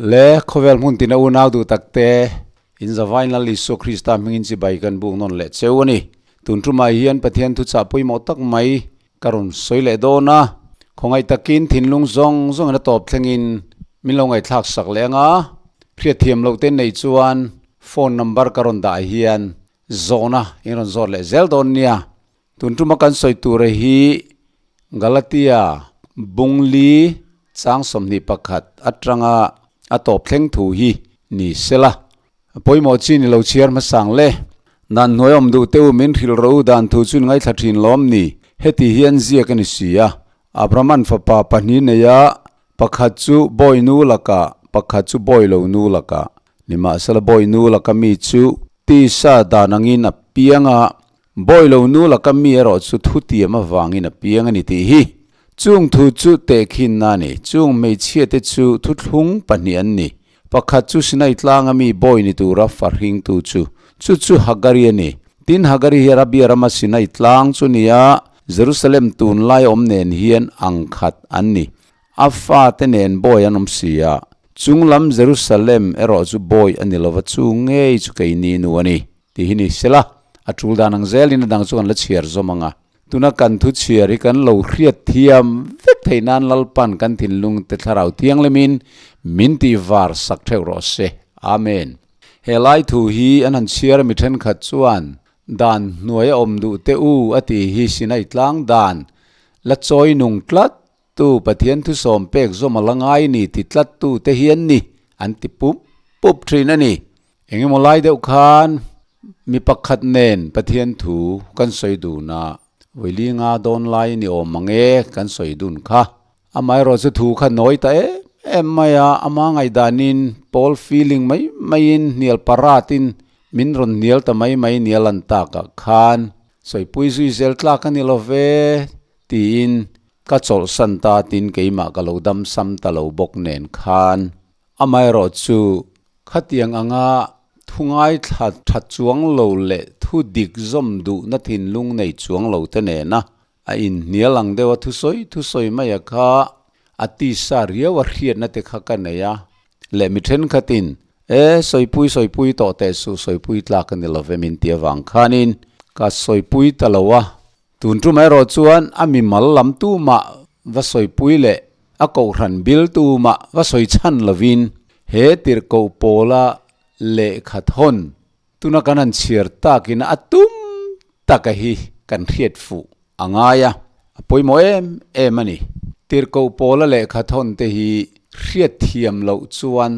Le khawvel hmun tina unau duh takte in zavain Lal Isua Krista hmingin chibai kan buk nawn leh cheu a ni. Tun tumah hian Pathian thuchah pawimawh tak mai ka rawn sawi leh dawn a, khawngaih takin thinlung zawng zawngin a tawp thlengin min lo ngaihthlak sak leh ang a, hriatthiam loh te nei chuan phone number ka rawn dah hian zawhna in rawn zawt leh zel dawn nia. Tun tuma kan sawi tura hi Galatia Bungli chang 21 atanga a tawp thleng thu hi ni sela. A pawimawh chi ni lo chhiar hmasang le. Dan hnuai awm duh teu min hrilh rawh u dan thu chu in ngaithla thin lawm ni? Heti hian ziak a ni si a. Abrahaman fapa pahnih nei a, pakhat chu bawi nu lakah, pakhat chu bawi lo nu lakah. Nimahsela bawi nu laka mi chu tisa dan angin a piang a, bawi lo nu laka mi erawh chu thutiam avangin a piang a ni tih hi. Chung thu chu tehkhinna a ni. Chung hmeichhiate chu thuthlung pahnih an ni. Pakhat chu Sinai tlanga mi bawi ni tura farhingtu chu, chu chu Hagari a ni. Tin, Hagari hi Arabia rama Sinai tlang chu ni a, Jerusalem tunlai awm nen hian ang khat an ni. A fate nen bawi an awm si a, chung lam Jerusalem erawh chu bawi a ni lova, chu ngei chu keini nu a ni, tih hi ni sela, a tul dan ang zelin a dang chu kan la chhiar zawm ang a. Tuna kan thu chhiar hi kan lo hriat thiam vek theih nan Lalpan kan thinlung te thlarau thianghlimin min tih var sak theuh rawh se. Amen. He lai thu hi an han chhiar a mi thenkhat chuan dan hnuai a awm duh teh u a tih hi Sinai tlang dan la chawi nung tlat tu Pathian thusawm pek zawm a la ngai ni ti tlat tu te hian ni an ti pup pup thin a ni. Engemaw lai deuh khan mi pakhat nen Pathian thu kan sawi dun a, Vawili nga dawn lai ni awm ang e kan sawi dun kha. Amaherawh chu thu kha nawi ta em em mai a, ama ngaihdanin pawl feeling mai maiin hnial paratin min rawn hnial ta mai mai nia lan takah khan sawipui zui zel tlak a ni lo ve tiin ka chawlhsan ta tin keimah ka lo dam sam ta lo bawk nen khan amaherawh chu Khatiang anga thu ngaithla tha chuang lo leh thu dik zawm duhna thinlung nei chuang lo te nena a inhnial ang deuha thusawi thusawi maia kha a tisa riau a hriatna te kha ka nei a. Leh mi thenkhatin, E, sawipui sawipui tawh teh suh, sawipui tlak a ni lo ve min ti avang khanin ka sawipui ta lo a. Tun tum erawh chuan a mimal lam tumah va sawipui leh a kohhran bil tumah va sawi chhan lovin he tirhkoh pawla lehkha thawn tuna kan han chhiar takin a tum taka hi kan hriat fuh a ngai a, a pawimawh em em a ni. Tirhkoh pawla lehkha thawn te hi hriat thiam loh chuan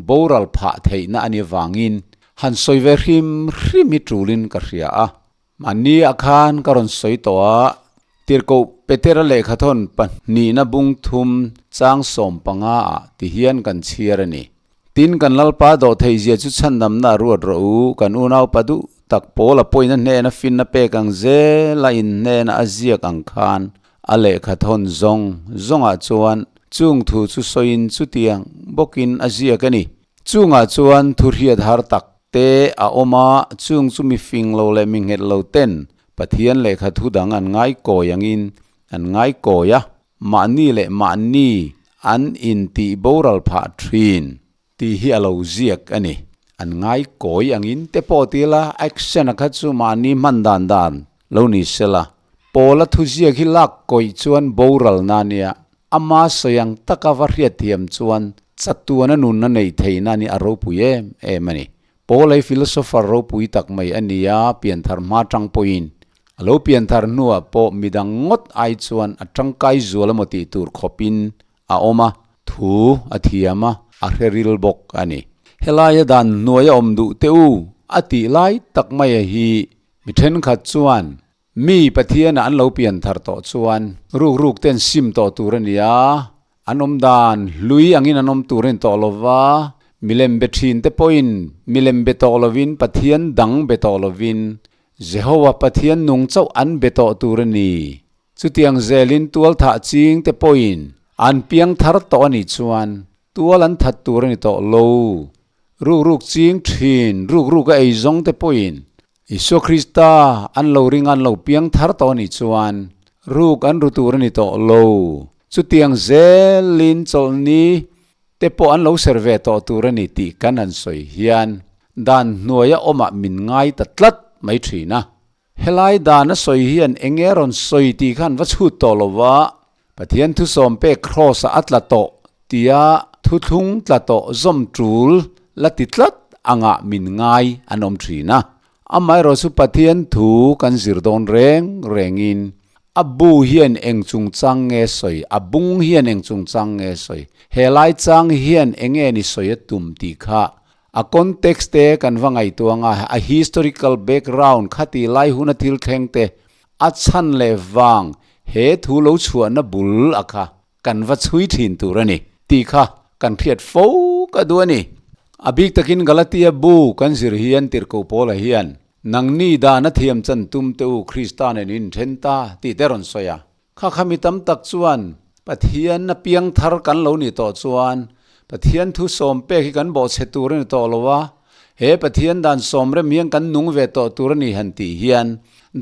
boral phah theihna a ni vangin han sawi ve hrim hrim hi tulin ka hria a. Mahni ah khan ka rawn sawi tawh a, Tirhkoh Petera lehkhathawn pahnihna bung thum chang 15 ah ti hian kan chhiar a ni. Tin, kan Lalpa dawh theih zia chu chhandamna a ruat rawh u, kan unaupa duh tak pawl a pawina hnena finna pek ang zel a inhnena a ziak ang khan a lehkhathawn zawng zawngah chuan chung thu chu sawiin chutiang bawkin a ziak a ni. Chungah chuan thu hriat har tak te a awm a, chung chu mi fing lo leh mi nghet lo ten Pathian lehkha thu dang an ngai kawi angin an ngai kawi a, mahni leh mahni an intih boral phah thin tih hi a lo ziak a ni. An ngai kawi angin te pawh ti ila, action a kha chu mahni hman dan dan lo ni sela, Paula thu ziak hi lak kawih chuan boral na nia, Ama sawi ang taka va hriatthiam chuan chatuana nunna neih theihna a ni a ropui em em a ni. Paul hi philosopher ropui tak mai a ni a, pianthar hma tang pawhin a lo pianthar hnuah pawh midang ngawt ai chuan a tangkai zual emaw tih tur khawpin a awm a, thu a thiam a, a hre ril bawk a ni. Helaia dan hnuai a awm duh teh u a tih lai tak maia hi mi thenkhat chuan Mi Pathianah an lo pian thar tawh chuan ruk ruk ten sim tawh tur a ni a, an awm dan hlui angin an awm tur a ni tawh lo va, milem be thin te pawhin milem be tawh lovin Pathian dang be tawh lovin Jehovah Pathian nung chauh an be tawh tur a ni. Chutiang zelin tual thah ching te pawhin an piang thar tawh a nih chuan tual an that tur a ni tawh lo. Ruk ruk ching thin, ruk ruk a ei zawng te pawhin. Isua Krista an lo ring a an lo piang thar tawh a nih chuan ruk an ru tur a ni tawh lo. Chutiang zelin chawlhni te pawh an lo ser ve tawh tur a ni tih kan han sawi hian dan hnuaia awmah min ngai ta tlat mai thin a. Helai dan a sawi hian eng nge rawn sawi tih khan va chhut tawh lo va, Pathian thusawm pek kraws-ah a tla tawh tia thuthlung tla tawh zawm tul la ti tlat angah min ngai an awm thin a. Amaherawh chu Pathian thu kan zir dawn reng rengin a bu hian eng chungchang nge sawi, a bung hian eng chungchang nge sawi, helai chang hian eng nge ni sawi a tum tih kha A context te kan va ngaihtuah anga a historical background khati lai huna thil thleng te a chhan leh vang he thu lo chhuahna bul a kha kan va chhui thin tur a ni tih kha kan hriat fo ka duh a ni. A bik takin Galatia bu kan zir hian Tirhkoh Paula hian nangni dan a thiam chan tum te u Krista nen in then ta tih te rawn sawi a. Kha kha mi tam tak chuan Pathian a piang thar kan lo nih tawh chuan Pathian thu sawm pek hi kan bawhchhe tur a ni tawh lo a, he Pathian dan sawm rem hian kan nung ve tawh tur a ni han tih hian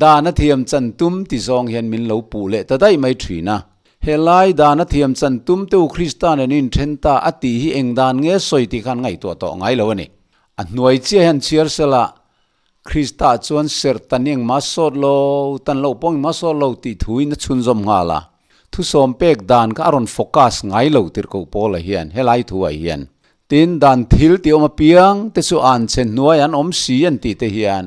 dan a thiam chan tum ti zawng hian min lo puh leh ta daih mai thin a. Helai dan a thiam chan tum te u Krista nen in then ta a tih hi eng dan nge sawi tih khan ngaihtuah tawh ngai lo a ni. A hnuai chiah hian chhiar sela Krista chuan serh tan engmah sawt lo, tan loh pawh engmah sawt lo tih thuin a chhunzawm nghal a. Thusawm pek dan kha a rawn focus ngai lo tirhkoh Paula hian helai thuah hian. Tin, dan thil tih awm apiang te chu an che hnuai an awm si an tih te hian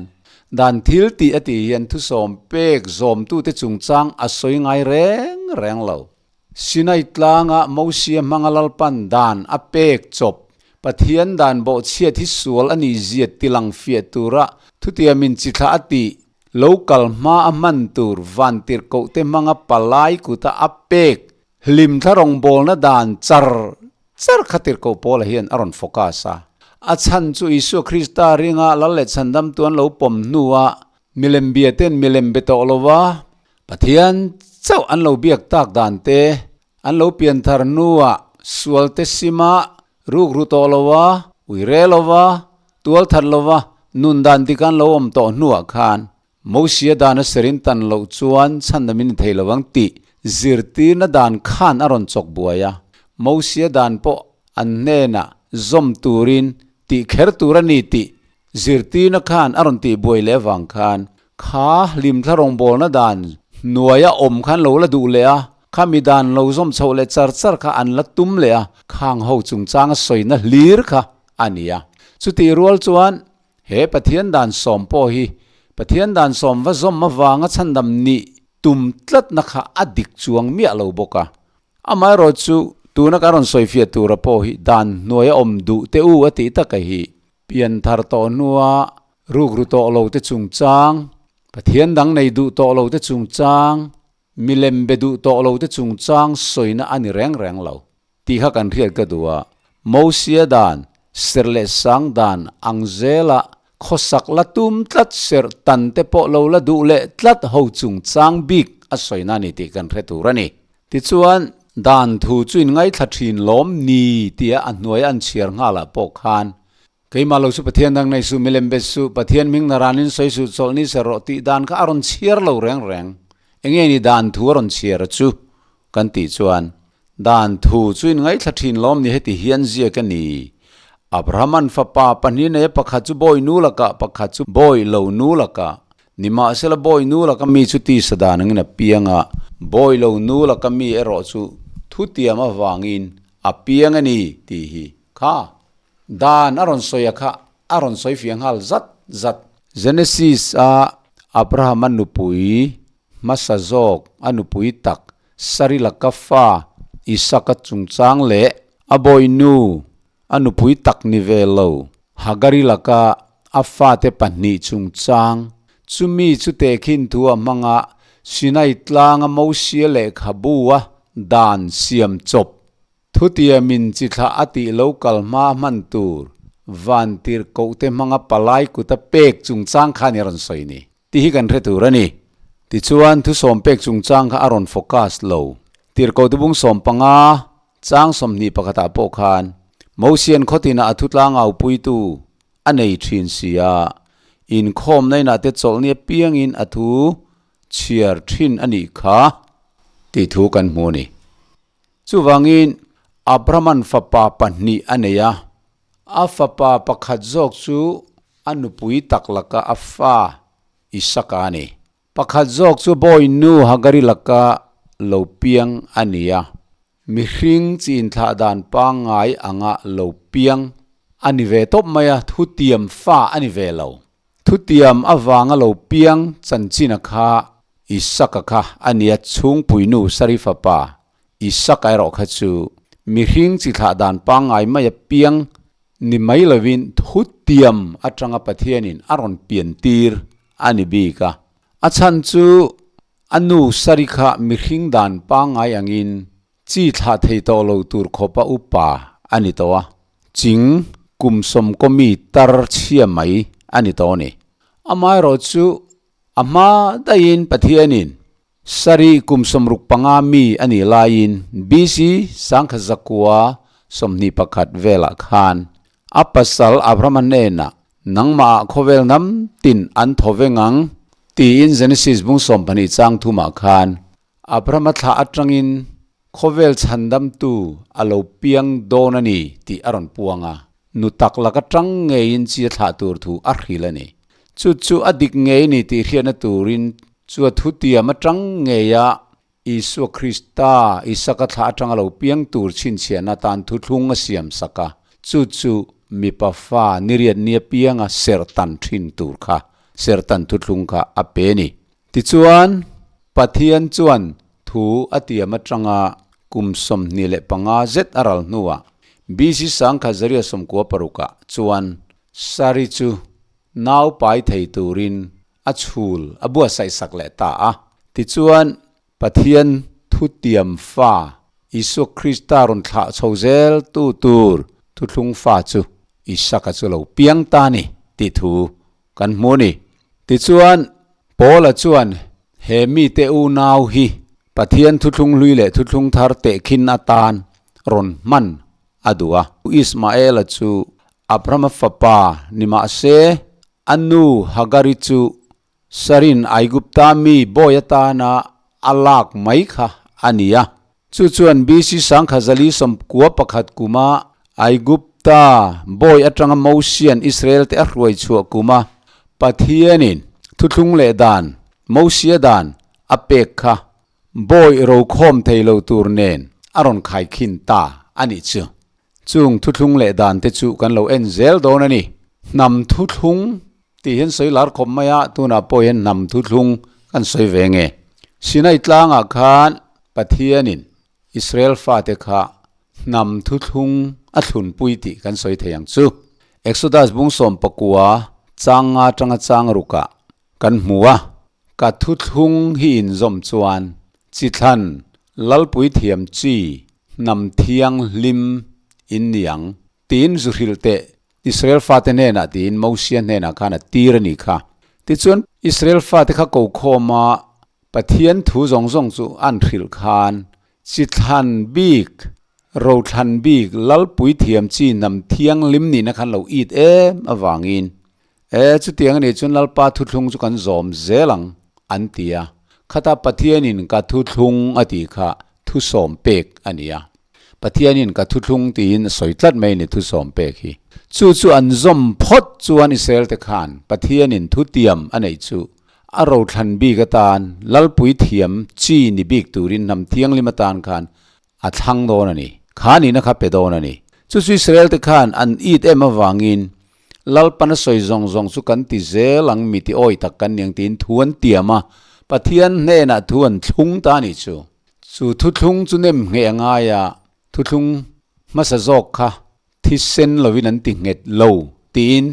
dan thil tih a tih hian thusawm pek zawmtute chungchang a sawi ngai reng reng lo. Sinai tlanga Mosia hmanga Lalpan dan a pek chawp, Pathian dan bawhchhiat hi sual a nih ziat tilang fiah tura thutiamin chi thla a tih, lo kal hma a hman tur vantirhkohte hmanga palai kuta a pek hlim thla rawngbawlna dan char char kha tirhkoh Paula hian a rawn focus a. A chhan chu Isua Krista ringa Lal leh Chhandamtu an lo pawm hnuah milem biaten milem be tawh lova Pathian chauh an lo biak tak dan te, an lo pian thar hnuah sual te sima rukru tawh lova, ui re lova, tual that lova nun dan dik an lo awm tawh hnuah khan Mosia dan a serin tan loh chuan chhandam in ni thei lo ang tih zirtirna dan khan a rawn chawk buai a. Mosia dan pawh an hnenah zawm turin tih kher tur a ni tih Zirtirna khan a rawn tih buai leh avang khan kha hlimthla rawngbawlna dan hnuaia awm khan lo la duh leh a, khami dan lo zawm chhoh leh char char kha an la tum leh a, khang ho chungchanga sawina hlir kha a ni a. Chutih rual chuan he Pathian dan sawm pawh hi Pathian dan sawm va zawm avanga chhandam nih tum tlatna kha a dik chuang miah lo bawk a. Amaherawh chu tuna kan rawn sawifiah tura pawh hi dan hnuaia awm duh teh u a tih taka hi Pian thar tawh hnua rukru tawh lo te chungchang, Pathian dang nei duh tawh lo te chungchang, milem be duh tawh lo te chungchang sawina a ni reng reng lo tih kha kan hriat ka duh a. Mosia dan, serh leh sang dan ang zela khawsak la tum tlat serh tan te pawh lo la duh leh tlat ho chungchang bik a sawina a ni tih kan hre tur a ni. Tichuan, dan thu chu in ngaithla thin lawm ni tia a hnuai an chhiar nghalah pawh khan, Keimah lo chu Pathian dang nei suh, milem bet suh, Pathian hming na ranin sawi suh, chawlh ni ser rawh tih dan kha a rawn chhiar lo reng reng. Enge ni dan thu a rawn chhiar a chu? Kan tih chuan, Dan thu chu in ngaithla thin lawm ni heti hian ziak a ni. Abraham-a'n fapa pahnih nei a pakhat chu bawi nu lakah pakhat chu bawi lo nu lakah Nimahsela bawi nu laka mi chu tisa dan angin a piang a, bawi lo nu laka mi erawh chu thutiam avangin a piang a ni tih hi kha dan a rawn sawi a kha a rawn sawi fiah nghal zat zat. Genesis a Abraham a nupui hmasa zawk a nupui tak Sari laka fa Isaka chungchang leh a bawi nu A nupui tak ni ve lo, Hagari laka a fate pahnih chungchang, chumi chu tehkhin thu a hmang a, Sinai tlanga Mosia lehkhabu a dan siam chawp, thutiamin chi thlah a tih lo kal hma a hman tur, vantirhkohte hmanga palai kuta pek chungchang kha ni a rawn sawi ni. Tih hi kan hre tur a ni. Tichuan, thusawm pek chungchang kha a rawn focus lo. Tirhkoh tubung 15, chang 20 pakhatah pawh khan, Mosian khawtinah a thutlang aupuitu a nei thin si a, Inkhawmna inah te chawlhni apiangin a thu chhiar thin a nih kha tih thu kan hmu a ni. Chuvangin Abrahman fapa pahnih a nei a, a fapa pakhat zawk chu a nupui tak laka a fa Isaka a ni. Pakhat zawk chu bawi nu Hagari laka lo piang a ni a, mihring chi inthlah dan pangngai anga lo piang a ni ve tawp mai a, thutiam fa a ni ve lo. Thutiam avanga lo piang chanchina kha Isaka kha a ni a, chhungpui nu Sari fapa Isaka erawh kha chu mihring chi thlah dan pangngai maia piang ni mai lovin thutiam atanga Pathianin a rawn piantir a ni bik a. A chhan chu a nu Sari kha mihring dan pangngai angin chi thlah thei tawh lo tur khawpa upa a ni tawh a, ching kum sawmkaw mi tar chhia mai a ni tawh a ni. Amaherawh chu a hma daihin Pathianin Sari kum 65 mi a nih laiin BC 1921 velah khan a pasal Abrahama hnenah nangmahah khawvel hnam tin an thaw veng ang tiin Genesis bung 12 chang thumah khan Abrahama thlah atangin khawvel chhandamtu a lo piang dawn a ni tih a rawn puang a, nu tak lak atang ngeiin chi a thlah tur thu a hrilh a ni. Chu chu a dik ngei ni tih hriatna turin chu a thutiam atang ngeia Isua Krista, Isaka thlah atanga lo piang tur chhinchhiahna atan thuthlung a siam sak a, chu chu mipa fa niriat nia pianga serhtan thin tur kha, serhtan thuthlung kha a pe ni. Tichuan, Pathian chuan thu a tiam atanga kum 25 zet a ral hnuah BC 1996 chuan Sari chu nau pai thei turin a chhul a buatsaih sak leh ta a. Tichuan, Pathian thutiam fa, Isua Krista rawn thlah chho zel tu tur thuthlung fa chu Isaka chu lo piang ta ni tih thu kan hmu a ni. Tichuan, Paula chuan he mite unau hi Pathian thuthlung hlui leh thuthlung thar tehkhin atan rawn hman a duh a. Ismaela chu Abrahama fapa ni mah se, a nu Hagari chu Sarin Aigupta mi bawi atana a lak mai kha a ni a. Chu chuan BC 1091 kuma Aigupta bawi atanga Mosian Israel te a hruai chhuah kuma Pathianin thuthlung leh dan, Mosia dan, a pek kha bawi rokhawm thei lo tur nen a rawn khaikhin ta a nih chu. Chung thuthlung leh dan te chu kan lo en zel dawn a ni. Hnam thuthlung tih hian sawi lar khawp mai a, tunah pawh hian hnam thuthlung kan sawi ve nge. Sinai tlangah khan Pathianin Israel fate kha hnam thuthlung a thlunpui tih kan sawi thei ang chu. Exodus bung 19 chang nga atanga chang rukah kan hmu a, ka thuthlung hi inzawm chuan chi thlan Lalpui thiam chi hnam thianghlim in ni ang tiin zu hrilh teh Israel fate hnenah tiin Mosia hnenah khan a tir a nih kha. Tichuan Israel fate kha ko khawm a, Pathian thu zawng zawng chu an hrilh khan chi thlan bik, ro thlan bik Lalpui thiam chi hnam thianghlim nihna khan lo it em avangin E, chutiang a nih chuan Lalpa thuthlung chu kan zawm zel ang, an ti a. Khata Pathianin ka thuthlung a tih kha thusawm pek a ni a. Pathianin ka thuthlung tiin a sawi tlat mai a ni thusawm pek hi. Chu chu an zawm phawt chuan Israelte khan Pathianin thutiam a neih chu a rothlan bik atan Lalpui thiam chi ni bik turin hnam thianghlim atan khan a thlang dawn a ni. Kha nihna kha pe dawn a ni. Chu chu Israelte khan an it em avangin Lalpan a sawi zawng zawng chu kan ti zel ang mi ti awi tak kan ni ang tiin thu an tiam a, Pathian hnenah thu an thlung ta a nih chu. Chu thuthlung chu nem ngheh a ngai a, thuthlung hmasa zawk kha thisen lovin an ti nghet lo tiin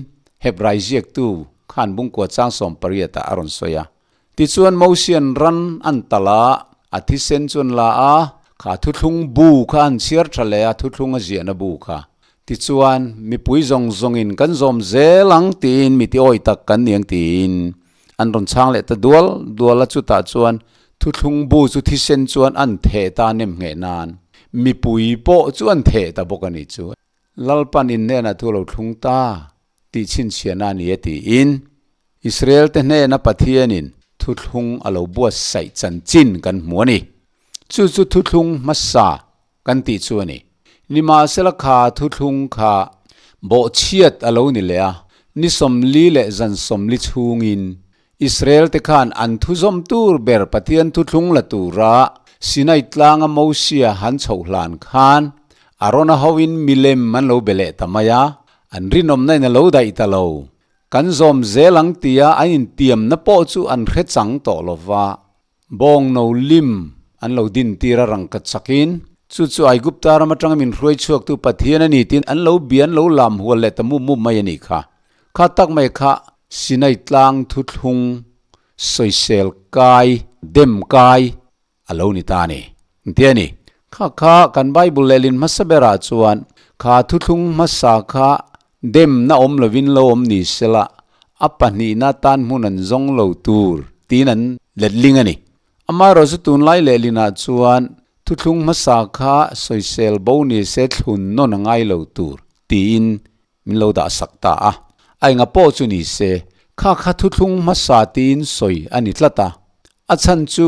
Hebrai ziaktu khan bungkua chang 18 ah a rawn sawi a. Tichuan Mosian ran an talh a, a thisen chu an la a, kha thuthlung bu kha an chhiar tha leh a, thuthlung a ziahna bu kha. Tichuan mipui zawng zawngin kan zawm zel ang tiin mi ti awi tak kan ni ang tiin an rawn chhang leh ta dual dual a, chutah chuan thuthlung bu chu thisen chuan an theh ta nem ngheh nan mipui pawh chu an theh ta bawk a nih chu. Lalpan in hnenah thu lo thlung ta tih chhinchhiahna a ni e tiin. Israel-te hnena Pathianin thuthlung a lo buatsaih chanchin kan hmu a ni. Chu chu thuthlung hmasa kan tih chu a ni. Nimahsela kha thuthlung kha bawhchhiat a lo ni leh a, ni 40 leh zan 40 chhungin Israel-te khan an thuzawm tur ber Pathian thuthlung la tura Sinai tlanga Mosia han chhoh hlan khan Arona hoin milem an lo be leh ta mai a, an rinawmna in a lo daih ta lo. Kan zawm zel ang tia an intiamna pawh chu an hre chang tawh lo va. Bawng no lim an lo dintir a rangka chakin, chu chu Aigupta ram atanga min hruai chhuaktu Pathian a ni tiin an lo bia an lo lam hual leh ta mup mup mai a nih kha. Kha tak mai kha Sinai tlang thuthlung sawisel kai, dem kai a lo ni ta a ni. Engtia ni? Kha kha kan Bible lehlin hmasa berah chuan kha thuthlung hmasa kha demna awm lovin lo awm ni sela a pahnihna tan hmun an zawng lo tur tiin an letling a ni. Amaherawhchu chu tunlai lehlinah chuan thuthlung hmasa kha sawisel bo ni se thlun nawn a ngai lo tur tiin min lo dah sak ta a. A enga pawh chu ni se kha kha thuthlung hmasa tiin sawi a ni tlat a. A chhan chu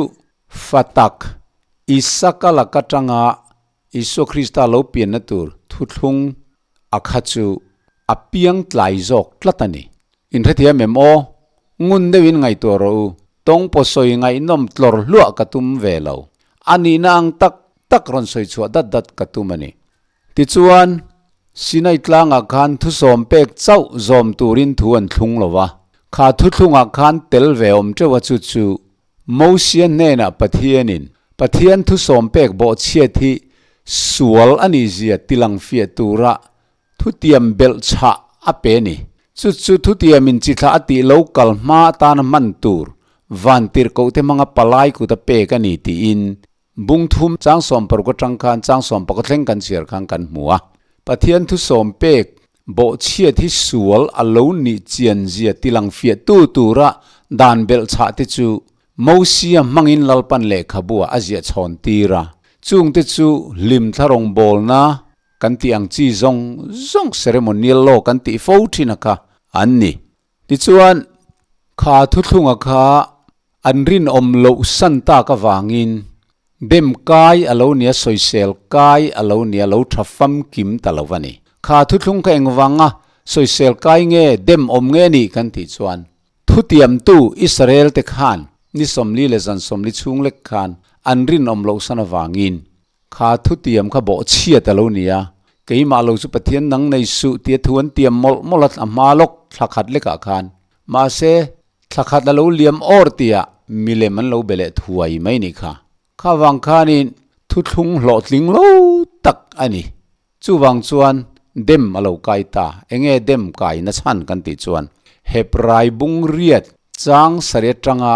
Fatak, Isaka laka tanga Isua Krista lo pianna tur thuthlung a kha chu a piang tlai zawk tlat a ni. Inhrethiam em aw? Ngun deuhin ngaihtuah rawh u. Tawng pawh sawi ngaihnawm tlawr hluah ka tum ve lo. A nihna ang tak tak rawn sawi chhuah dat dat ka tum a ni. Tichuan, Sinai tlangah khan thusawm pek chauh zawm turin thu an thlung lo va. Kha thuthlungah khan tel ve awm teuh a chu chu Mosia hnenah Pathianin Pathian thusawm pek bawhchhiat hi sual a nih zia tilang fiah tura thutiam belh chhah a pe a ni. Chu chu thutiamin chithla a tih lo kal hma atana hman tur vantirhkohte hmanga palai kut a pek a ni tiin Bung thum chang 60 atang khan chang 11 thleng kan chhiar khan kan hmu a. Pathian thusawm pek bawhchhiat hi sual a lo nih chian zia tilang fiah tu tura dan belh chhah te chu Mosia hmangin Lalpan lehkhabu ah a ziah chhawn tir a. Chung te chu hlim thla rawngbawlna kan tih ang chi zawng zawng ceremonial law kan tih fo thin a kha an ni. Tichuan, kha thuthlunga kha an rinawm loh san tak avangin dem kai a lo nia, sawisel kai a lo nia, lo tha famkim ta lo a ni. Kha thuthlung kha engvanga sawisel kai nge, dem awm nge nih kan tih chuan, thutiamtu Israel te khan ni 40 leh zan 40 chhung lek khan an rinawm loh san avangin Kha thutiam kha bawhchhiat a lo ni a, keimah lo chu Pathian nang nei suh tia thu an tiam mawlh mawlh a, a hma lawk thla khat lekah khan. Mahse, thla khat a lo liam awr tia milem an lo be leh thuai mai nih kha. Kha vang khanin thuthlung hlawhtling lo tak a ni. Chuvang chuan dem a lo kai ta. Enge dem kai na chhan kan tih chuan Hebrai bung riat chang sarih atanga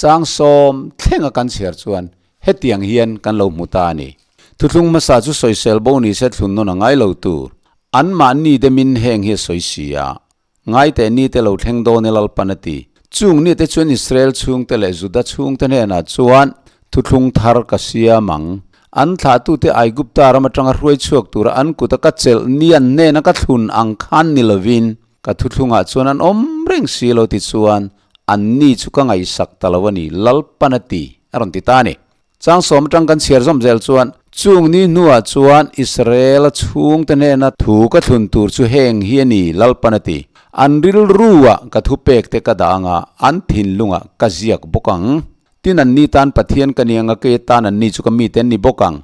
chang 10 thlenga kan chhiar chuan hetiang hian kan lo hmu ta a ni. Thuthlung hmasa chu sawisel bo ni se thlun nawn a ngai lo tur. Anmahni demin heng hi a sawi si a. Ngaite ni te lo thleng dawn e Lalpan a ti. Chung ni te chuan Israel chhungte leh Juda chhungte hnenah chuan thuthlung thar ka siam ang. An thlahtute Aigupta ram atanga hruai chhuak tura an kuta ka chelh ni an hnena ka thlun ang khan ni lovin ka thuthlungah chuan an awm reng si lo ti chuan an ni chu ka ngaihsak ta lo a ni Lalpan a ti a rawn ti ta a ni. Chang 10 atang kan chhiar zawm zel chuan, Chung ni hnuah chuan Israela chhungte hnena thu ka thlun tur chu heng hi a ni, Lalpan a ti. An rilruah ka thupek te ka dah anga an thinlungah ka ziak bawk ang. Tin an ni tan Pathian ka ni anga kei atan an ni chu ka mite an ni bawk ang.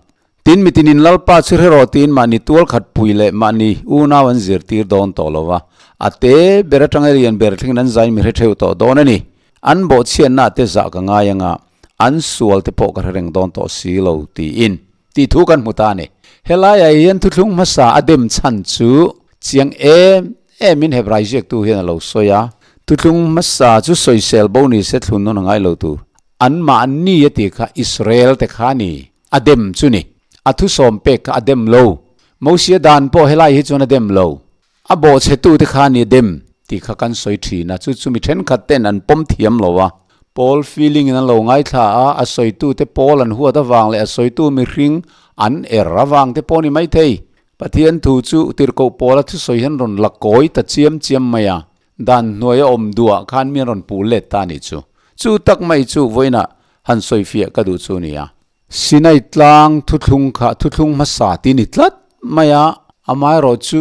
Tin mitinin Lalpa chu hre rawh tiin mahni tual khat pui leh mahni unau an zirtir dawn tawh lo va, a te ber atanga lian ber thlengin an zai mi hre theuh tawh dawn a ni. An bawhchhiatnaah te zah ka ngai anga an sual te pawh ka hre reng dawn tawh si lo tiin tih thu kan hmu ta a ni. Helaiah hian thuthlung hmasa a dem chhan chu chiang em emin Hebrai ziaktu hian a lo sawi a, thuthlung hmasa chu sawisel bo ni se thlun nawn a ngai lo tur. Anmahni a tih kha Israel te kha a ni, a dem chu ni. A thusawm pek kha a dem lo. Mosia dan pawh helai hi chuan a dem lo. A bawhchhetute kha ni dem tih kha kan sawi thin a, chu chu mi thenkhat ten an pawm thiam lo a. Paul feeling in an lo ngaithla a, a sawitute Paul an huat avang leh a sawitu mihring an er avang te pawh a ni maithei. Pathian thu chu tirhkoh Paula thusawi hian rawn la kawi ta chiam chiam mai a. Dan hnuaia awm duhah khan mi an rawn puh let ta a nih chu. Chu tak mai chu vawiinah han sawifiah ka duh chu a ni a. Sinai tlang thuthlung kha thuthlung hmasa ti ni tlat mai a, amaherawh chu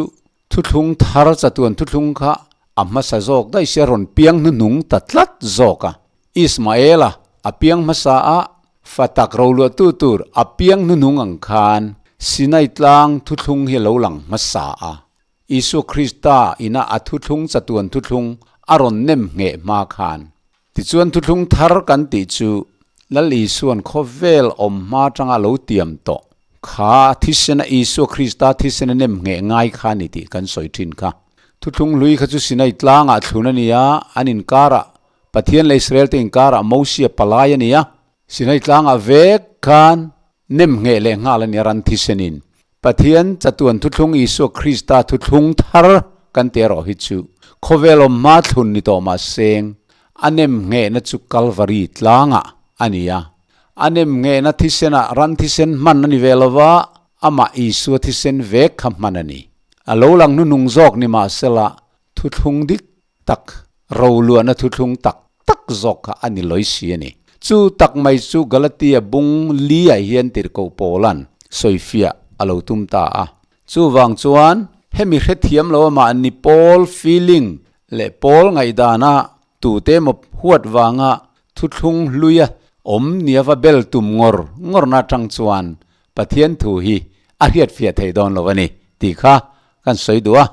thuthlung thar chatuan thuthlung kha a hmasa zawk daih sia rawn piang hnuhnung ta tlat zawk a. Ismaela a piang hmasa a, fa tak roluahtu tur a piang hnuhnung ang khan Sinai tlang thuthlung hi a lo lang hmasa a. Isua Krista ina a thuthlung chatuan thuthlung a rawn nem ngheh hma khan. Tichuan thuthlung thar kan tih chu Lal Isua'n khawvel awm hma atanga a lo tiam tawh kha thisena Isua Krista thisena nem ngheh ngai kha a ni tih kan sawi thin kha. Thuthlung hlui kha chu Sinai tlangah thlun a ni a, an inkarah Pathian leh Israel te inkarah Mosia palai a ni a, Sinai tlangah vek khan nem ngheh leh nghal a ni a ran thisenin. Pathian chatuan thuthlung Isua Krista thuthlung thar kan ti erawh hi chu khawvel awm hma thlun ni tawh mah seng a nem nghehna chu Kalvari tlangah a ni a. A nem nghehna thisenah ran thisen hman a ni ve lo va, amah Isua thisen vek kha hman a ni. A lo lang hnuhnung zawk ni mah sela thuthlung dik tak, roluahna thuthlung tak tak zawk kha a ni lawi si a ni. Chu tak mai chu Galatia bung li-ah hian tirhkoh Paula'n sawifiah a lo tum ta a. Chuvang chuan hemi hrethiam lo amah ni Paul feeling leh Paul ngaihdana tute emaw huat vanga thuthlung hluia awm nia va bel tum ngawr ngawrna atang chuan Pathian thu hi a hriatfiah thei dawn lo a ni tih kha kan sawi duh a.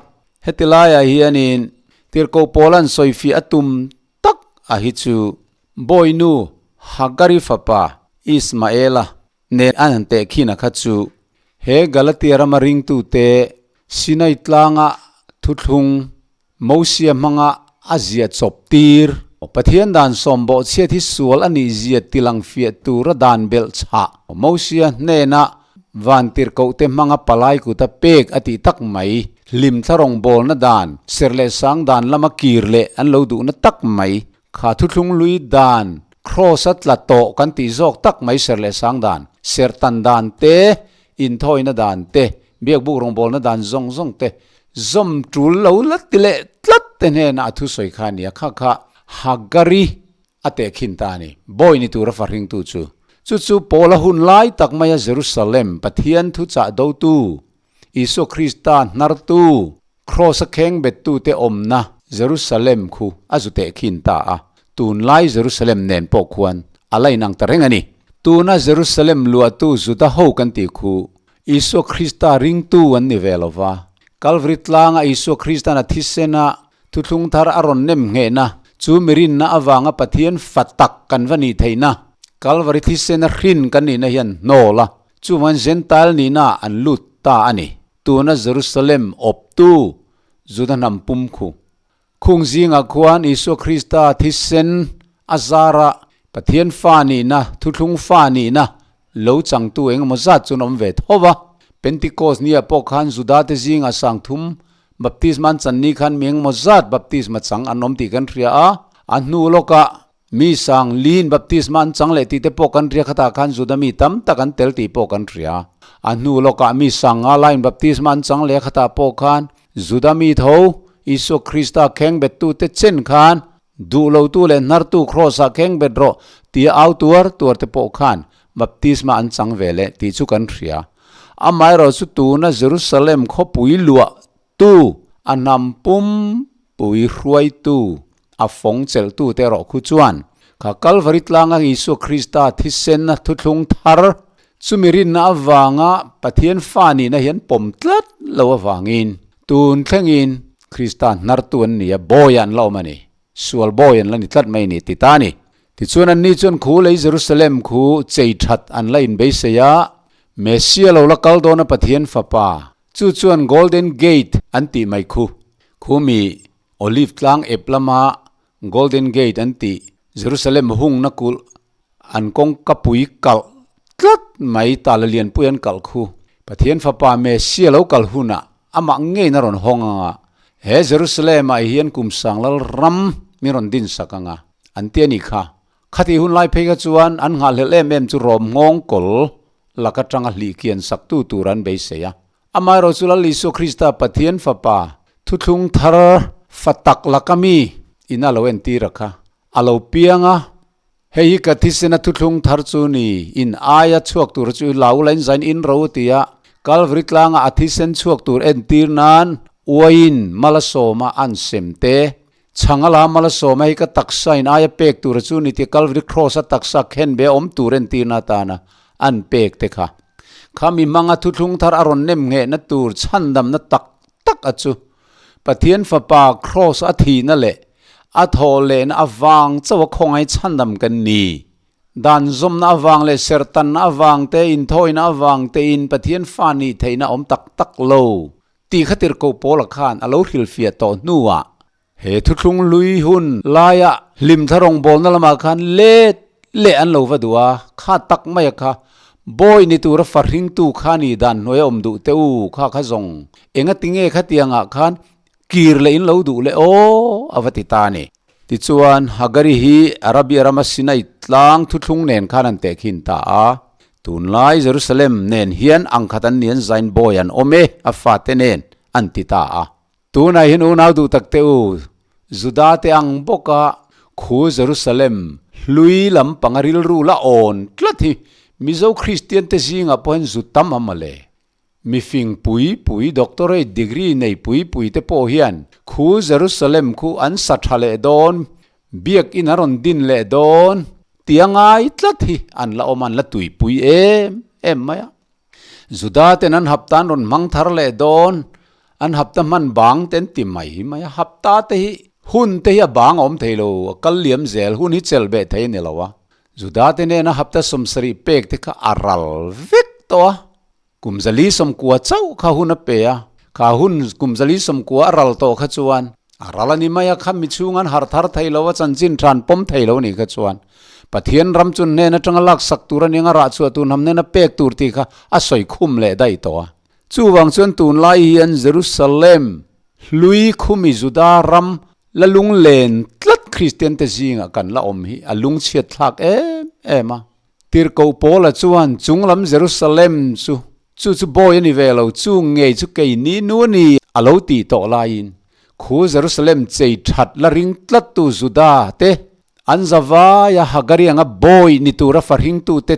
Heti laiah hianin Tirhkoh Paula'n sawifiah a tum tak a hi chu Bawinu Hagari fapa Ismaela nen an han tehkhin a kha chu he Galatia rama ringtute Sinai tlanga thuthlung Mosia hmanga a ziah chawp tir. Pathian dan sawmbawh chhiat hi sual a nih zia tilang fiah tura dan belh chhah. Mosia hnena vantirhkohte hmanga palai kuta pek a tih tak mai. Hlim thla rawngbawlna dan, serh leh sang dan lama kir leh an lo duhna tak mai. Kha thuthlung lui dan, kraws a tla tawh kan tih zawk tak mai serh leh sang dan, serh tan dan te, inthawina dan te, biakbuk rawngbawlna dan zawng zawng te, zawm tul lo la ti leh tlat te hnenah a thusawi kha a ni a, kha kha Hagari a tehkhin ta a ni. Bawi ni tura fahringtu chu. Chu chu Paula hun lai tak maia Jerusalem Pathian thuchah dotu, Isua Krista hnartu, Kraws-a kheng bettute awmna Jerusalem khu a zu tehkhin ta a, tunlai Jerusalem nen pawh khuan a la inang ta reng a ni. Tuna Jerusalem luahtu Juda ho kan tih khu Isua Krista ringtu an ni ve lo va. Kalvari tlanga Isua Krista'n a thisena thuthlung thar a rawn nem nghehna chu mirinna avanga Pathian fa tak kan va nih theihna, Kalvari thisena hrin kan nihna hian hnawl a, chuvangin Jentail nihna an lut ta a ni. Tuna Jerusalem awptu Juda hnam pum khu. Khung zingah khuan Isua Krista thisen a zara Pathian fa nihna, thuthlung fa nihna lo changtu engemaw zat chuan awm ve tho va. Pentecost nia pawh khan Judate zingah sangthum baptisma an chan ni khan mi engemaw zat baptisma chang an awm tih kan hria a. A hnu lawkah Mi sang liin baptisma an chang leh tih te pawh kan hria khatah khan Juda mi tam tak an tel tih pawh kan hria. A hnu lawkah mi sang nga laiin baptisma an chang leh khatah pawh khan Juda mi tho Isua Krista khengbettute chen khan duh lotu leh hnartu kraws-ah khengbet rawh tia au tuar tuar te pawh khan baptisma an chang ve leh tih chu kan hria. Amaherawhchu chu tuna Jerusalem khawpui luah tu a hnam pum pui hruaitu A fawng chelhtute erawh khu chuan kha Kalvari tlanga Isua Krista thisenna thuthlung thar chumi rinna avanga Pathian fa nihna hi an pawm tlat lo avangin tun thlengin Krista hnartu an ni a, bawi ah an la awm a ni, sual bawi an la ni tlat mai a ni ti ta a ni. Tichuan anni chuan khu lei Jerusalem khu chei that an la inbeisei a, Messia lo la kal dawna Pathian Fapa chu chuan Golden Gate an tih mai khu, khu mi Olive tlang ep lama Golden Gate an tih Jerusalem hungna kulh an kawngka pui kalh tlat mai ta la lianpui an kalh khu. Pathian Fapa Messia lo kal hunah amah ngeiin a rawn hawng anga he Jerusalem ah hian kum sanglal ram min rawn din sak anga an ti a nih kha. Khatih hun lai phei kha chuan an nghahhlelh em em chu Rom nghawng kawl lak atanga hlih kian saktu tur an beisei a. Amaherawhchu Lal Isua Krista Pathian Fapa thuthlung thar Fa tak laka mi in a lo entir a kha. A lo piang a, Hei hi ka thisena thuthlung thar chu ni, in aia chhuak tur chu i lau la in zain in ro ti a, Kalvari tlanga a thisen chhuak tur entir nan uaiin Malasawma an sem te. Chhangala Malasawma hi ka taksa in aia pek tur chu ni tia Kalvari Kraws a taksa khenbe awm tur entirna atana an pek te kha. Kha mi hmanga thuthlung thar a rawn nem nghehna tur chhandamna tak tak a chu Pathian Fapa Kraws a thihna leh a thawh lehna avang chauh a khawngaih chhandam kan ni. Dan zawmna avang leh serhtanna avang te, inthawina avang tein Pathian fa nih theihna a awm tak tak lo tih kha tirhkoh Paula khan a lo hrilhfiah tawh hnuah he thuthlung hlui hun laia hlimthla rawngbawlna lamah khan let leh an lo va duh a, kha tak maia kha bawi ni tura fa hringtu kha ni dan hnuai a awm duh teh u kha kha zawng enga tinge khatiangah khan kir leh in lo duh leh aw a va ti ta a ni. Tichuan, Hagari hi Arabia rama Sinai tlang thuthlung nen khan an tehkhin ta a, tunlai Jerusalem nen hian angkhat an ni an zain bawi an awm e a fate nen an ti ta a. Tunah hian unau duh tak teh u, Juda te ang bawka khu Jerusalem hlui lampanga rilru la awn tlat hi Mizo Kristian te zingah pawh hian zu tam a mawle. Mi fing pui pui doctorate degree nei pui pui te pawh hian khu Jerusalem khu an sa tha leh dawn, biakin a rawn din leh dawn tia ngai tlat hi an la awm a, an la tuipui em em mai a. Juda ten an hapta an rawn hmang thar leh dawn, an hapta hman bang te an ti mai mai a, hapta te hi hun te hi a bang a awm thei lo, a kal liam zel, hun hi chelh beh thei a ni lo a. Juda te nena hapta 70 pek te kha a ral vek tawh a, Kum 49 chauh kha hun a pe a, kha hun kum 49 a ral tawh kha chuan a ral a ni mai a, kha mi chhung an harh thar thei lo a, chanchin tha an pawm thei lo a nih kha chuan Pathian ram chu hnen atanga laksak tur a nia, a rah chhuah tur hnam hnena pek tur tih kha a sawi khum leh daih tawh a. Chuvang chuan tunlai hian Jerusalem hlui khumi Juda ram la lunglen tlat Kristian te zingah kan la awm hi a lungchhiat thlak em em a. Tirhkoh Paula chuan chunglam Jerusalem chu, chu chu bawi a ni ve lo, chu ngei chu keini nu a ni a lo tih tawh laiin, khu Jerusalem chei that la ring tlattu Juda te, an zavaia Hagari anga bawi ni tura fahringtute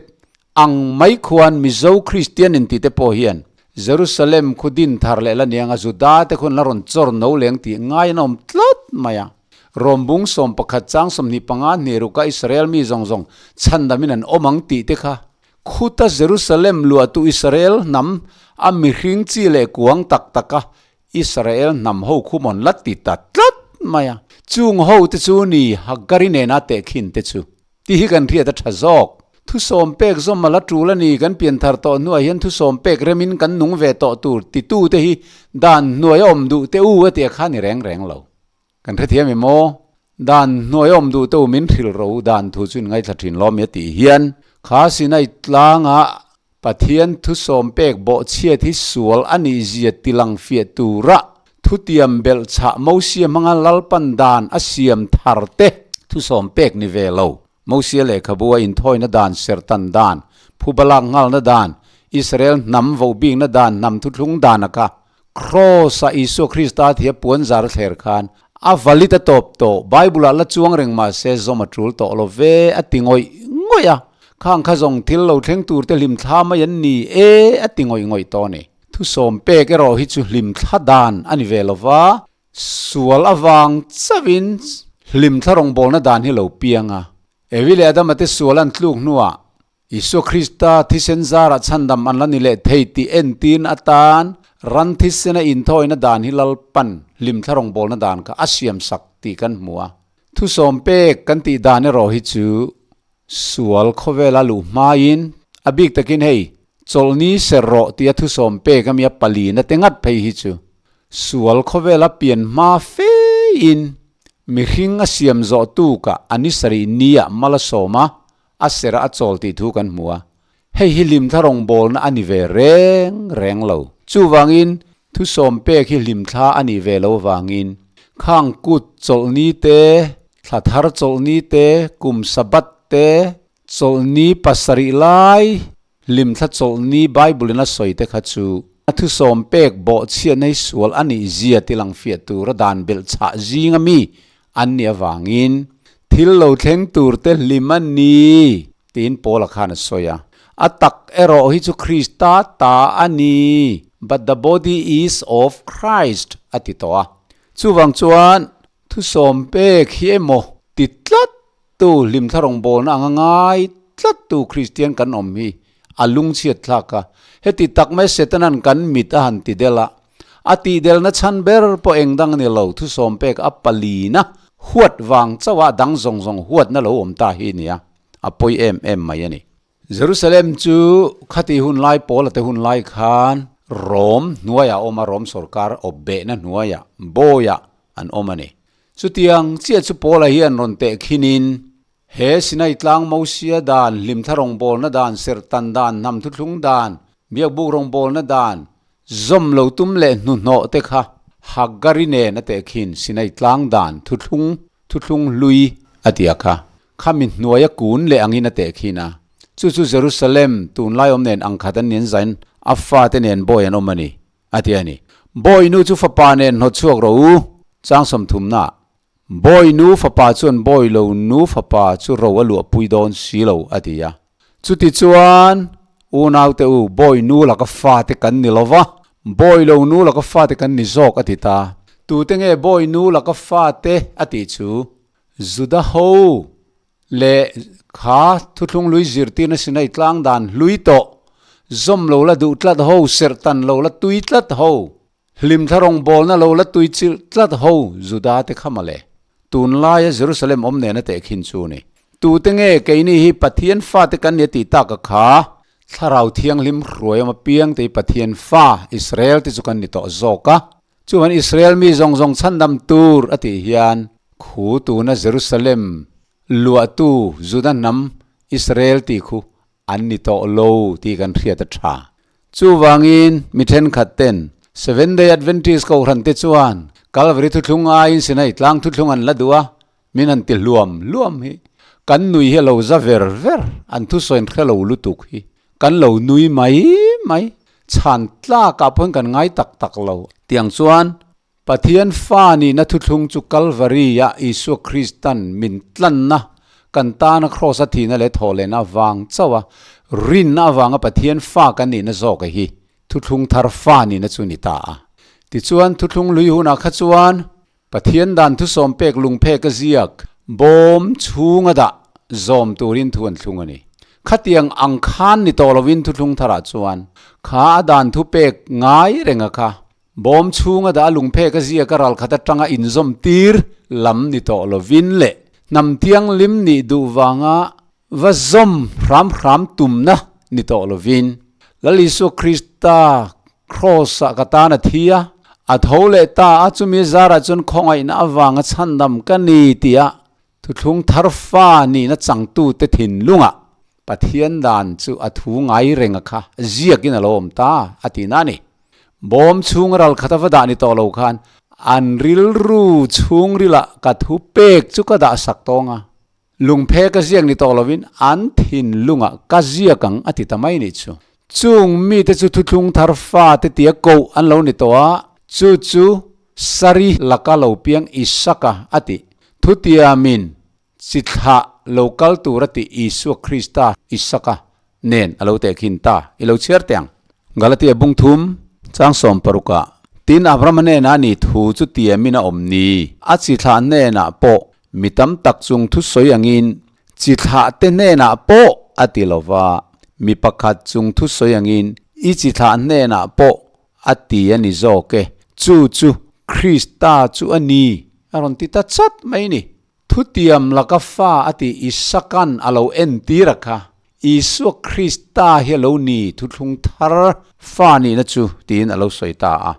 ang mai khuan Mizo Kristian intite pawh hian Jerusalem khu din thar leh la nianga Juda te khuan la rawn chawr no leng tih ngai an awm tlat mai a. Rom bung 11 chang 25 hnih ruka Israel mi zawng zawng chhandamin an awm ang tih te kha khuta Jerusalem luahtu Israel hnam a mihring chi leh kuang tak taka Israel hnam ho khu mawn la ti ta tlat mai a. Chung ho te chu ni Hagari nena tehkhin te chu tih hi kan hriat a tha zawk. Thusawm pek zawm a la tul a ni, kan pianthar tawh hnuah hian thusawm pek remin kan nung ve tawh tur titu te hi dan hnuai a awm duh teh u a tia kha ni reng reng lo. Kan hrethiam em aw? Dan hnuai awm duh te u min hrilh ro dan thu chu in ngaithla thin lawm i a tih hian kha Sinai tlangah Pathian thusawm pek bawhchhiat hi sual a nih zia tilang fiah tura thutiam belh chhah Mosia hmanga Lalpan dan a siam thar te thusawm pek ni ve lo. Mosia lehkhabu a inthawina dan, serhtan dan, phuba lak nghalna dan, Israel hnam vohbikna dan, hnam thuthlung dan a kha Kraws-a Isua Krista thia puan zar a thler khan a valid a tawp tawh, Bible-ah la chuang reng mah se zawm a tul tawh lo ve a ti ngawih ngawih a, khang kha zawng thil lo thleng turte hlimthla mai an ni e a ti ngawih ngawih tawh a ni. Thusawm pek erawh hi chu hlimthla dan a ni ve lo va, sual avang chauhin hlimthla rawngbawlna dan hi lo piang a, Evi leh Adama te sual an tluk hnuah Isua Krista thisen zarah chhandam an la ni leh thei tih entin atan ran thisena inthawina dan hi Lalpan hlimthla rawngbawlna dan kha a siamsak tih kan hmu a. Thusawm pek kan tih dan erawh hi chu sual khawvela luh hmain a bik takin hei chawlhni ser rawh tia thusawm pek a mia palina te ngat phei hi chu sual khawvela pian hma fein mihring a siam zawh tukah a ni sarih niah mal a sawm a, A serah a chawl tih thu kan hmu a, hei hi hlimthla rawngbawlna a ni ve reng reng lo. Chuvangin, thusawm pek hi hlimthla a nih ve lo vangin, khang kut chawlhni te, thla thar chawlhni te, kum Sabbath te, chawlhni pasarih lai hlimthla chawlhni Bible-in a sawi te kha chu. A thusawm pek bawhchhiatna hi sual a nih zia ti lang fiah tura dan belh chhah zinga mi an nih avangin thil lo thleng tur te hlim a ni tiin Paula khan a sawi a. A tak erawh hi chu Krista ta a ni, but the body is of Christ a ti tawh a. Chuvang chuan thusawm pek hi emaw ti tlat Tu hlimthla rawngbawlna anga ngai tlattu Kristian kan awm hi a lungchhiat thlak a. Heti tak mai Setanan kan mit a han ti del a, a tihdelna chhan ber pawh eng dang a ni lo, thusawm pek a palina huat vang chauh a dang zawng zawng huatna lo awm ta hi nia, a pawi em em mai a ni. Jerusalem chu khati hun lai Paula te hun lai khan Rom hnuaiah a awm a, Rom sorkar awp behna hnuaiah, bawiah an awm a ni. Chutiang chiah chu Paula hian rawn teh khinin, he Sinai tlang Mosia dan, hlimthla rawngbawlna dan, serhtan dan, hnam thuthlung dan, biakbuk rawngbawlna dan, zawm lo tum leh hnuhnawh te kha Hagari nen a teh khin Sinai tlang dan thuthlung Thuthlung hlui a ti a kha. Khami hnuaia kun leh angin a teh khin a. Chu chu Jerusalem tunlai awm nen ang khat an nin zain a fate nen bawi an awm a ni, a ti a ni. Bawi nu chu fapa nen hnawt chhuak rawh u, chang sawmthumna. Bawi nu fapa chuan bawi lo nu fapa chu ro a luahpui dawn si lo, a ti a. Chutichuan, unaute u, bawi nu laka fate kan ni lo va, bawi lo nu laka fate kan ni zawk, a ti ta. Tute nge bawi nu laka fate a tih chu? Juda ho leh kha thuthlung lui zirtirna Sinai tlang dan hlui tawh, zawm lo la duh tlat ho, serh tan lo la tui tlat ho, Hlimthla rawngbawlna lo la tui chilh tlat ho Juda te kha mawle. Tunlaia Jerusalem awm nena tehkhin chu ni. Tute nge keini hi Pathian fate kan nia tih tak a kha? Thlarau Thianghlim hruai awm apiang te hi Pathian fa, Israel te chu kan ni tawh zawk a. Chuan Israel mi zawng zawng chhandam tur a tih hian khu tuna Jerusalem luahtu Juda hnam Israel tih khu an ni tawh lo tih kan hriat a tha. Chuvangin mi thenkhat ten Seventh Day Adventist Kohhran te chuan Calvary thuthlung aiin Sinai tlang thuthlung an la duh a, min han ti hluam hluam hi. Kan nui hi a lo za ver ver, an thusawi an hre lo lutuk hi. Kan lo nui mai mai, chhan tlakah pawhin kan ngai tak tak lo. Tiang chuan Pathian fa nihna thuthlung chu Kalvari-ah Isua Kristan min tlanna, kan tana Kraws-a thihna leh thawhlehna avang chauha rinna avanga Pathian fa kan nihna zawk hi thuthlung thar fa nihna chu ni ta a. Tichuan, thuthlung lui hunah kha chuan Pathian dan thusawm pek lungphek a ziak bawm chhunga dah zawm turin thu an thlung a ni. Khatiang ang khan ni tawh lovin thuthlung tharah chuan kha a dan thupek ngai renga kha Bawm chhunga dah a lungphek a ziak a ralkhat atanga inzawm tir lam ni tawh lovin leh hnam thianghlim nih duh vanga va zawm hram hram tumna ni tawh lovin Lal Isua Krista Kraws-ah ka tan a thi a, a tho leh ta a, chumi zarah chuan khawngaihna avanga chhandam ka ni tia Thuthlung thar fa nihna changtute thinlungah Pathian dan chu a thu ngai reng a kha ziakin a lo awm ta a tihna a ni. Bawm chhung ral khat a va dah ni tawh lo khan an rilru chhungrilah ka thu pek chu ka dah sak tawng a, lungphe ka ziak ni tawh lovin an thinlungah ka ziak ang a ti ta mai nih chu. Chung mite chu thuthlung thar fate tia koh an lo ni tawh a, chu chu Sari laka lo piang Isaka a tih thutiamin chi thlah lo kal tur a tih Isua Krista Isaka nen a lo tehkhin ta i lo chhiar teh ang. Galatia bung thum chang sawm parukah, Tin Abrahama hnenah ni thu chu tiamin a awm ni, a chi thlah hnenah pawh mi tam tak chung thu sawi angin chi thlah te hnenah pawh a ti lova, mi pakhat chung thu sawi angin i chi thlah hnenah pawh A ti a ni zawk e. Chu chu Krista chu a ni, a rawn ti ta chat mai ni. Thutiam laka fa a ti Isakan a lo entir a kha, Isua Krista hi a lo ni thuthlung thar fa nihna chu tiin a lo sawi ta a.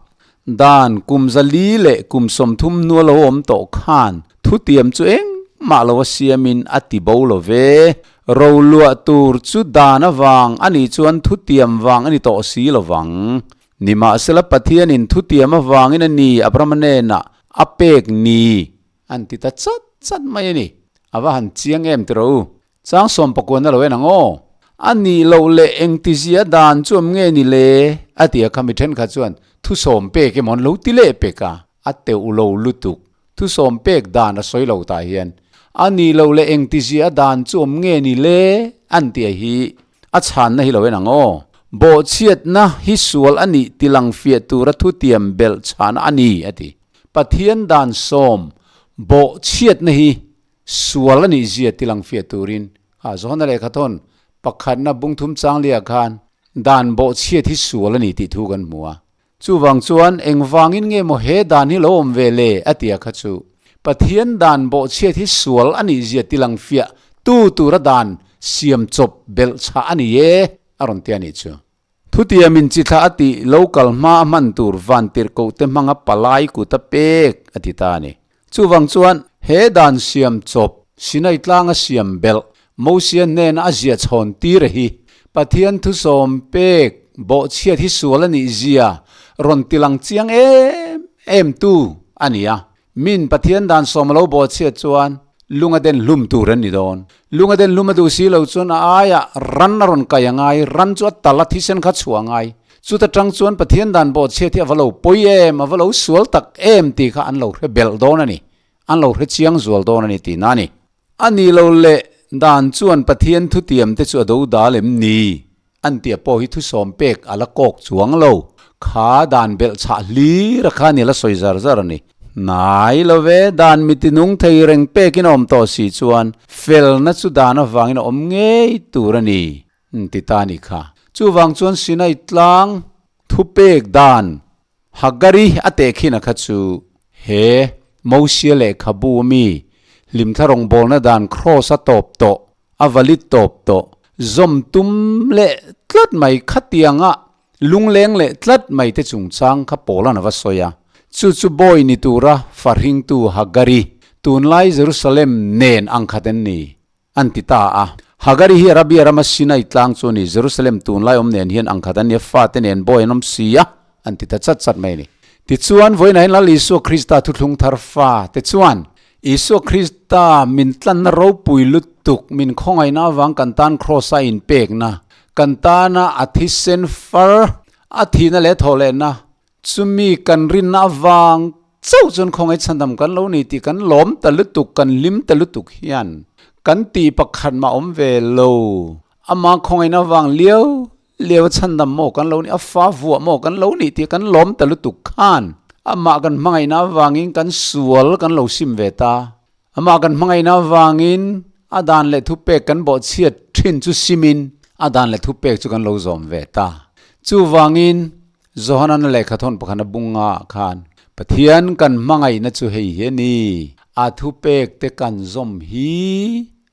Dan kum zali leh kum 30 hnu a lo awm tawh khan thutiam chu engmah lo a siamin a ti bo lo ve. Roluah tur chu dan avang a nih chuan thutiam vang a ni tawh si lo vang. Nimahsela Pathianin thutiam avangin a ni Abrahama hnenah a pek ni an ti ta chat chat mai a ni. A va han chiang em tiraw u? Chang sawm pakuan a lo en ang aw. A nih loh leh engtizia dan chu awm nge ni le? A ti a, khami thenkhat chuan thusawm pek emaw an lo ti leh pek a, a teuh lo lutuk. Thusawm pek dan a sawi lo tah hian a nih loh leh engtizia dan chu awm nge ni le? An ti a hi a chhanna hi lo en ang aw. Bawhchhiatna hi sual a nih tilang fiah tura thutiam belh chhana a ni, a ti. Pathian dan sawm bawhchhiatna hi sual a nih zia tilang fiah turin a Johana lehkhathawn pakhatna bungthum changlia khan dan bawhchhiat hi sual a ni tih thu kan hmu a. Chuvang chuan engvangin nge maw he dan hi lo awm ve le? a ti a kha chu Pathian dan bawhchhiat hi sual a nih zia tilang fiah tu tura dan siam chawp belh chhah a ni e a rawn ti a nih chu. Thutiamin chi thla a tih lo kal hma a hman tur vantirhkoh te hmanga palai kut a pek a ti ta a ni. Chuvang chuan he dan siam chawp Sinai tlanga siam belh Mosia hnena a ziah chhawn tir a hi Pathian thusawm pek bawhchhiat hi sual a nih zia rawn tilang chiang em em tu a ni a. Min Pathian dan sawm a lo bawhchhiat chuan lung a den hlum tur an ni dawn. Lung a den hlum a duh si lo chuan a aiah ran a rawn kai a ngai, ran chu a tal a thisen kha chhuah a ngai. Chuta tang chuan Pathian dan bawhchhiat hi a va lo pawi em, a va lo sual tak em tih kha an lo hre belh dawn a ni, an lo hre chiang zual dawn a ni tihna a ni. A nih lo leh dan chuan Pathian thutiam te chu a do dal em ni? An tia pawh hi thusawm pek a la kawk chuang lo. Kha dan belh chhah hlir a kha ni la sawi zar zar a ni. Hnai lo ve, dan mi tinung thei reng pekin a awm tawh si chuan felna chu dan avangin a awm ngei tur a ni. Ti ta a nih kha. Chuvang chuan Sinai tlang thupek dan Hagari a tehkhin a kha chu he Mosia lehkhabu ami hlimthla rawngbawlna dan kraws a tawp tawh, a valid tawp tawh, zawm tum leh tlat mai khatianga lungleng leh tlat mai te chungchang kha Paula'n a va sawi a. Chu chu bawi ni tura fahringtu Hagari, tunlai Jerusalem nen angkhat an ni. An ti ta a. Hagari hi Arabia rama Sinai tlang chu a ni. Jerusalem tunlai awm nen hian angkhat an ni a, fate nen bawi an awm si a, an ti ta chat chat mai a ni. Tichuan, vawiinah hian Lal Isua Krista thuthlung thar fate chuan Isua Krista min tlanna ropui lutuk, min khawngaihna avang kan tan Kraws-a inpekna, kan tana a thisen far, a thihna leh thawhlehna, Chumi kan rinna avang chauh chuan khawngaih chhandam kan lo ni tih kan lawm ta lutuk, kan hlim ta lutuk hian kan tih pakhat mah awm ve lo. Ama khawngaihna avang liau liau a chhandam maw kan lo ni, a fa vuah maw kan lo ni tih kan lawm ta lutuk khan amah kan hmangaihna avangin kan sual kan lo sim ve ta. Amah kan hmangaihna avangin a dan leh thupek kan bawhchhiat thin chu simin a dan leh thupek chu kan lo zawm ve ta. Chuvangin Johanan a lehkhathawn pakhat a bunga ah khan Pathian kan hmangaihna chu hei hi a ni, a thupek te kan zawm hi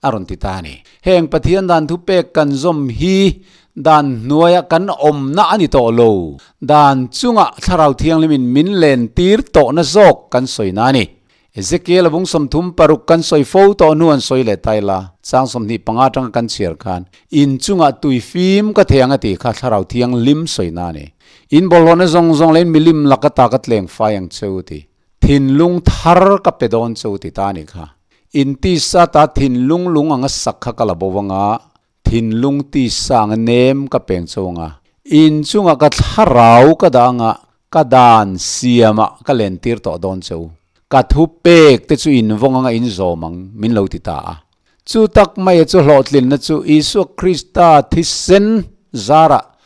a rawn ti ta a ni. Heng Pathian dan thupek kan zawm hi dan hnuaia kan awmna a ni tawh lo, dan chungah Thlarau Thianghlimin min lentir tawhna zawk kan sawina a ni. Ezekiel a bung 36 kan sawi fo tawh hnu an sawi leh ta ila, chang 25 atanga kan chhiar khan, in chungah tui fim ka thei ang a tih kha Thlarau Thianghlim sawina a ni. In bawlhhlawhna zawng zawng leh in milim lak ata ka tleng fai ang che u ti. Thinlung thar ka pe dawn che u ti ta a nih kha. In tisa ta thinlung lung anga sak kha ka la bo anga, Thinlung tisa anga nem ka peng cho anga, in chungah ka thlarau ka dah anga, ka dan siamah ka lentir tawh dawn che u. Ka thu pek te chu in vawng anga in zawm ang, min lo ti ta a. Chu tak maia chu hlawhtlinna chu Isua Krista thisen zarah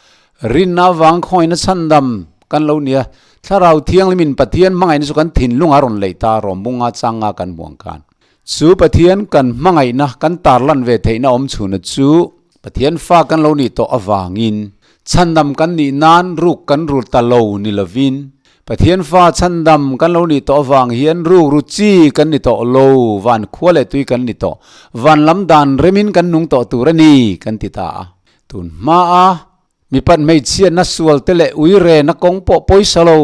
rinna avang khawngin a chhandam kan lo ni a, Thlarau Thianghlimin Pathian hmangaihna chu kan thinlungah a rawn leih ta, Rawmbunga changa kan hmuh ang khan. Chu Pathian kan hmangaihna kan tarlan ve theihna awm chhuna chu Pathian fa kan lo nih tawh avangin chhandam kan nih nan ruk kan rul ta lo ni lovin Pathian fa chhandam kan lo nih tawh avang hian ruk ru chi kan ni tawh lo, van khua leh tui kan ni tawh, van lam dan remin kan nung tawh tur a ni kan ti ta a. Tun hmaa mipat hmeichhiatna sual te leh uirena kawng pawh pawisa lo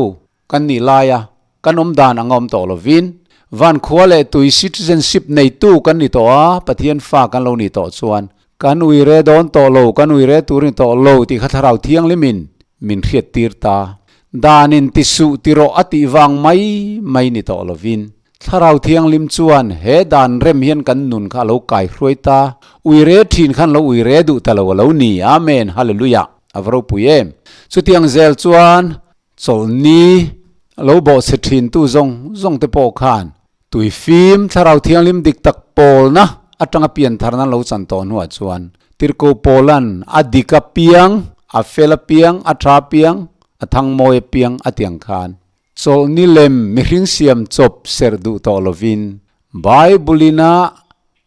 Kan nih laia kan awm dan anga awm tawh lovin, van khua leh tui citizenship neitu kan ni tawh a, Pathian fa kan lo nih tawh chuan kan uire dawn tawh lo, kan uire tur ni tawh lo tih kha Thlarau Thianghlimin min hriattir ta. Danin ti suh ti rawh a tih vang mai mai ni tawh lovin, Thlarau Thianghlim chuan he dan rem hian kan nun kha a lo kai hruai ta, uire thin khan lo uire duh ta lo a lo ni. Amen Hallelujah! A va ropui em! Chutiang zel chuan chawlhni lo bawhchhe thintu zawng zawng te pawh khan tui fim Thlarau Thianghlim dik tak pawlna atanga pian tharna lo chan tawh hnuah chuan Tirhkoh Paula'n a dik apiang, a fel apiang, a tha apiang, a thangmawi apiang a tiang khan Chawlhni lem mihring siam chawp serh duh tawh lovin, Bible-ina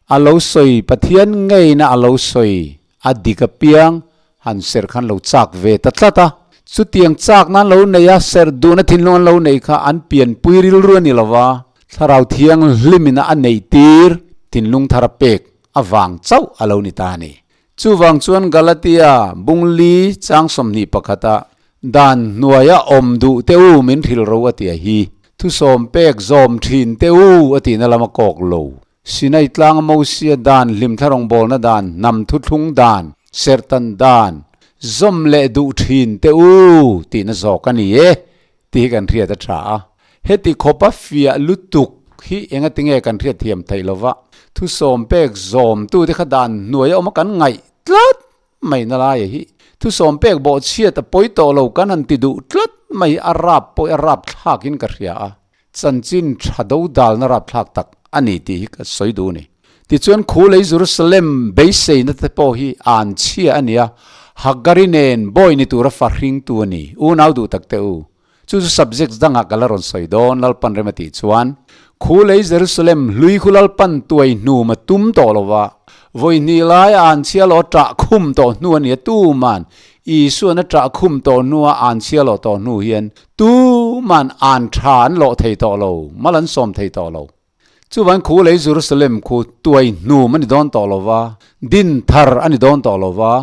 a lo sawi, Pathian ngeina a lo sawi, a dik apiang han serh khan lo chak ve ta tlat a. Chutiang chakna an lo nei a, serh duhna thinlung an lo neih kha an pianpui rilru a ni lo va, Thlarau Thianghlimina a neihtir thinlung thar a pek avang chauh a lo ni ta a ni. Chuvang chuan Galatia bungli chang 21 ah dan hnuaia awm duh teh u min hrilh ro a tia hi thusawm pek zawm thin teh u a tihna lama kawk lo. Sinai tlanga Mosia dan hlimthla rawngbawlna dan hnam thuthlung dan serhtan dan zawm leh duh thin teh u tihna zawk a ni e tih hi kan hriat a tha a. Heti khawpa fiah lutuk hi engatinge kan hriat thiam theih lova, thusawm pek zawmtute kha dan hnuai a awm a kan ngaih tlat mai na lai hi. Thusawm pek bawhchhiat a pawi tawh lo kan han ti duh tlat mai hi a rap pawh a rap thlakin ka hria a, chanchin tha do dalna rap thlak tak a ni tih hi ka sawi duh a ni. Tichuan khu lei Jerusalem beiseina te pawh hi an chhia a ni a, Hagari nen bawi ni tura fa hringtu a ni. Unau duh tak teh u. Chu chu subjects dangah ka la rawn sawi dawn, Lalpan rem a tih chuan. Khu lei Jerusalem hlui khu Lalpan tuai hnum a tum tawh lo va, vawi hnih lai a anchhia lawh ṭah khum tawh hnu a ni a, tuman Isuan a ṭah khum tawh hnua anchhia lawh tawh hnu hian tuman an ṭha an lawh thei tawh lo, mal an sawm thei tawh lo. Chuvan khu lei Jerusalem khu tuai hnum a ni dawn tawh lo va, din thar a ni dawn tawh lo va,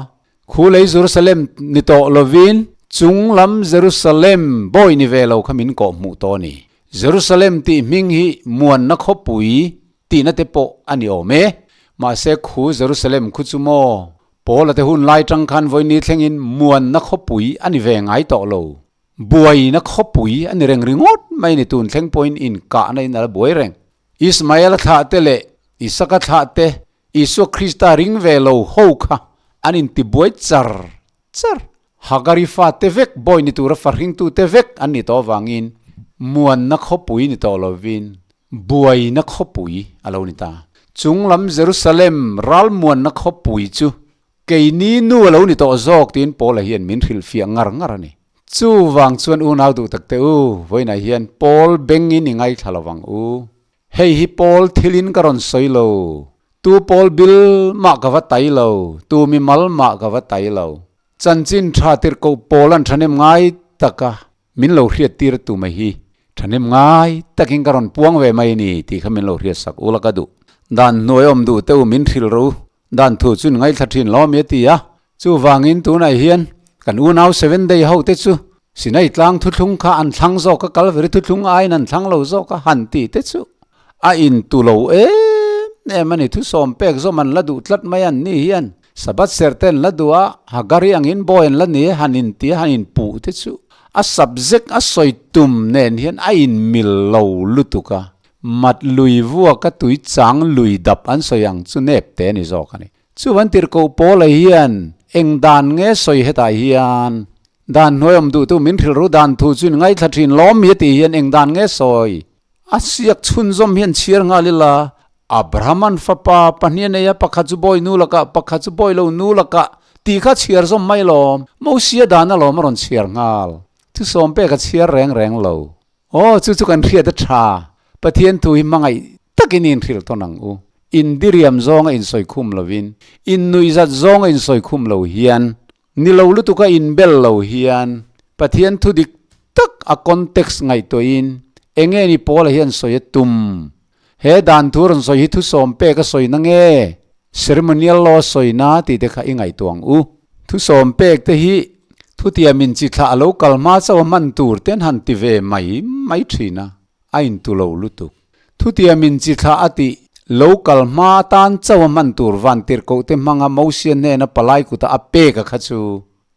Khu lei Jerusalem ni tawh lovin chung lam Jerusalem bawi ni ve lo kha min kawh hmuh tawh a ni. Jerusalem tih hming hi muanna khawpui tihna te pawh a ni awm e. Mahse khu Jerusalem khu chu maw Paula te hun lai tang khan vawiini thlengin muanna khawpui a ni ve ngai tawh lo. Buaina khawpui a ni reng ringawt mai a ni tun thleng pawhin inkahna in a la buai reng. Ismaela thlah te leh Isaka thlah te Isua Krista ring ve lo ho kha an intibuai char char. Hagari fate vek, bawi ni tura fahringtute vek an ni tawh avangin muanna khawpui ni tawh lovin buaina khawpui a lo ni ta. Chung lam Jerusalem ralmuanna khawpui chu keini nu a lo ni tawh zawk tiin Paula hian min hrilhfiah ngar ngar a ni. Chuvang chuan unau duh tak teh u, vawiinah hian Paul bengin i ngaithla lovang u. Hei hi Paul thilin ka rawn sawi lo. Tu Paul bil mah ka va tai lo, tu mi mal mah ka va tai lo. Chanchin tha tirhkoh Paul an thahnem ngai taka min lo hriat tir tu mai hi thahnem ngai takin ka rawn puang ve mai a ni tih kha min lo hriat sak ula ka duh. Dan hnuai awm duh teu min hrilh ro Dan thu chu ngaithla thin lo mi a ti a, chuvangin tunah hian kan unau Seven Day ho te chu Sinai tlang thuthlung kha an thlang zawk a, Kalvari thuthlung aiin an thlang lo zawk a han tih te chu a intu lo em em a ni. Thusawm pek zawm an la duh tlat mai an ni hian Sabbath serh te an la duh a, Hagari angin bawi an la ni a han inti a han inpuh te chu a subject a sawi tum nen hian a inmil lo lutuk a. Mat lui vuaka tui chang lui dap an sawi ang chu nep te a ni zawk a ni. Chuvan tirhkoh Paula hian eng dan nge sawi hetah hian dan hnuai awm duhtu min hrilh ru dan thu chu in ngaithla thin lawm mi a tih hian eng dan nge sawi a siak chhunzawm hian chhiar nghal ila Abrahaman fapa pahnih a nei a pakhat chu bawi nu lakah pakhat chu bawi lo nu lakah tih kha chhiar zawm mai lawm Mosia dan alawm a rawn chhiar nghal thusawm pek a chhiar reng reng lo. Aw, chu chu kan hriat a tha. Pathian thu hi hmangaih takin i inhrilh tawn ang u. Indiriam zawnga insawi khum lovin, innuihzat zawnga insawi khum lo hian, ni lo lutuka inbel lo hian, Pathian thu dik tak a context ngaihtuahin enge ni Paula hian sawi a tum? He dan thu rawn sawi hi thusawm pek a sawi na nge? Ceremonial law sawina tih te kha i ngaihtuah ang u. Thusawm pek te hi thutiam in chi thlah a lo kal hma chauh a hman tur ten han ti ve mai mai thin a, a intu lo lutuk. Thutiam in chi thlah a tih lo kal hma atan chauh a hman tur vantirhkoh te hmanga Mosia hnena palai kuta a pek a kha chu